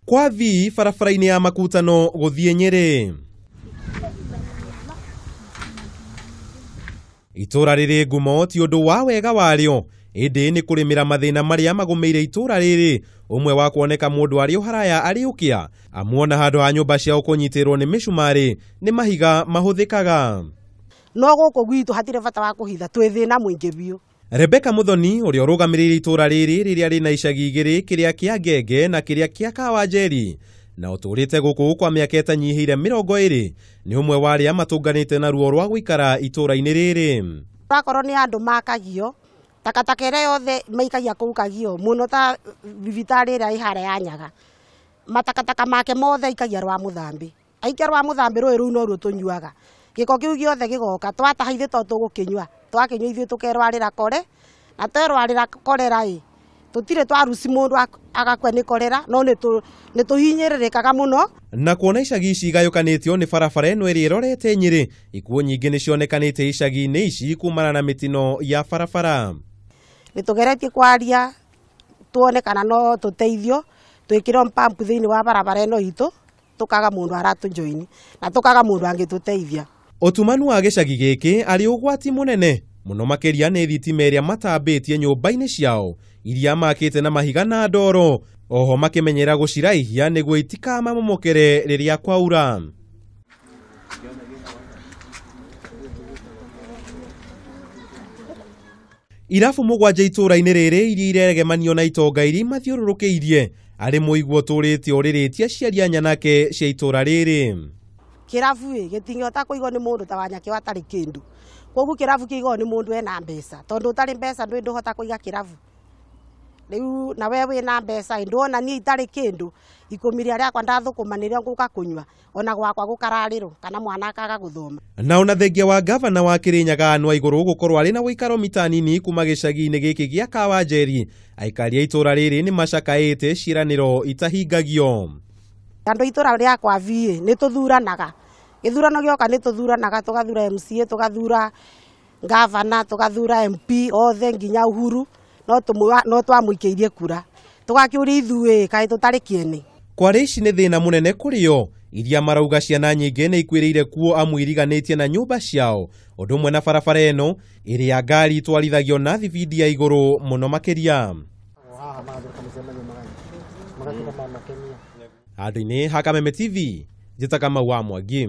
Kwa vi barabara-inĩ ya Makutano gũthiĩ Nyĩrĩ. Itũra rĩrĩ ngumo ti ũndũ wa wega warĩo, ĩndĩ nĩ kũrĩmĩra mathĩna marĩa magũmĩire itũra rĩrĩ, ũmwe wa kuoneka mũndũ arĩ o haraya arĩ ũkĩa, amuona handũ ha nyũmba ciao kũnyitĩrwo nĩ mĩcumarĩ nĩ mahiga mahũthĩkaga. No gũkũ gwitũ hatirĩ bata wa kũhitha, twĩ thĩna mũingĩ biũ. Rebecca Muthoni ũrĩa ũrũgamĩrĩire itũra rĩrĩ rĩrĩa rĩna icagi igĩrĩ, kĩrĩa kĩa Ngenge na kĩrĩa kĩa Kawanjeri, na ũtũrĩte gũkũ kwa mĩaka ĩtanyihĩire 20, nĩ ũmwe wa arĩa matũnganĩte na ruo rwa gũikara itũra-inĩ rĩrĩ. Akorwo nĩ andũ makagio, takataka ĩrĩa yothe maikagia kũu kagio mũno ta thibitarĩ ĩrĩa ĩ harĩa ya Nyaga, matakataka make mothe aikagia rwa mũthambi, aikia rwa mũthambi rũĩ rũu noruo tũnyuaga. Gĩko kĩu gĩothe gĩgoka twataha ithuĩ to tũgũkĩnyua, twakĩnyua ithuĩ tũkerwarĩra kore, na twerwarĩra korera ĩ tũtirĩ twaruci mũndũ agakua nĩ korera, no nĩ tũhinyĩrĩrĩkaga mũno. Na kuona icagi ici igayũkanĩtio nĩ barabara ĩno ĩrĩa ĩrorete Nyĩrĩ, ikuũ nyingĩ nĩ cionekanĩte icagi-inĩ ici kumana na mĩtino ya barabara. Nĩ tũgeretie kwaria tuone kana no tũteithio, twĩkĩrwo pump thĩinĩ wa barabara ĩno itũ, tũkaga mũndũ aratũjoini na tũkaga mũndũ angĩtũteithia. Ũtumanu wa gĩcagi gĩkĩ arĩ ũgwati mũnene mũno makĩria nĩ thitima ĩrĩa matambĩtie nyũmba-inĩ ciao iria makĩte na mahiga na ndoro, oho makĩmenyera gũciraihia nĩguo itikamamomokere rĩrĩa kwaura. Irabu 7 itũra-inĩ rĩrĩ iria iregemanio na itonga iria mathiũrũrũkĩirie, arĩ mũiguo ũtũrĩte ũrĩrĩtie aciari a nyanake cia itũra rĩrĩ. Kĩrabu ĩ gĩtingĩhota kũigwo nĩ mũndũ ta Wanyake atarĩ kĩndũ, koguo kĩrabu kĩigagwo nĩ mũndũ ena mbeca, tondũ ũtarĩ mbeca ndũĩ ndũhota kũiga kĩrabu. Rĩu na we wĩna mbeca ĩ ndwona niĩ itarĩ kĩndũ, 10 rĩa rĩakwa ndathũkũma nĩrĩo ngũka kũnyua, ona gwakwa gũkararĩrwo kana mwana akaga gũthoma. Na ona thengia wa gavana wa Kĩrĩnyaga Anne Waigũrũ gũkorwo arĩ na ũikaro mita nini kuma gĩcagi-inĩ gĩkĩ gĩa Kawanjeri, aikari a itũra rĩrĩ nĩ macakaĩte ciĩranĩro itahingagio. Andũ a itũra rĩakwa viĩ nĩ tũthuranaga, gĩthurano gĩoka nĩ tũthuranaga, tũgathura MCA, tũgathura gavana, tũgathura MP, othe nginya Uhuru, no twamũikĩirie kura, tũgakĩũria ithuĩ kaĩ tũtarĩ kĩene. Kware ici nĩ thĩna mũnene kũrĩ o, iria marauga ciana nyingĩ nĩ ikuĩrĩire kuo amu iriganĩtie na nyũmba ciao, ũndũ ũmwe na barabara ĩno ĩrĩa ngari itwarithagio na thibindi ya igũrũ mũno makĩria. Handũ-inĩ ha Kameme TV, njĩtaga Kamau wa Mwangi.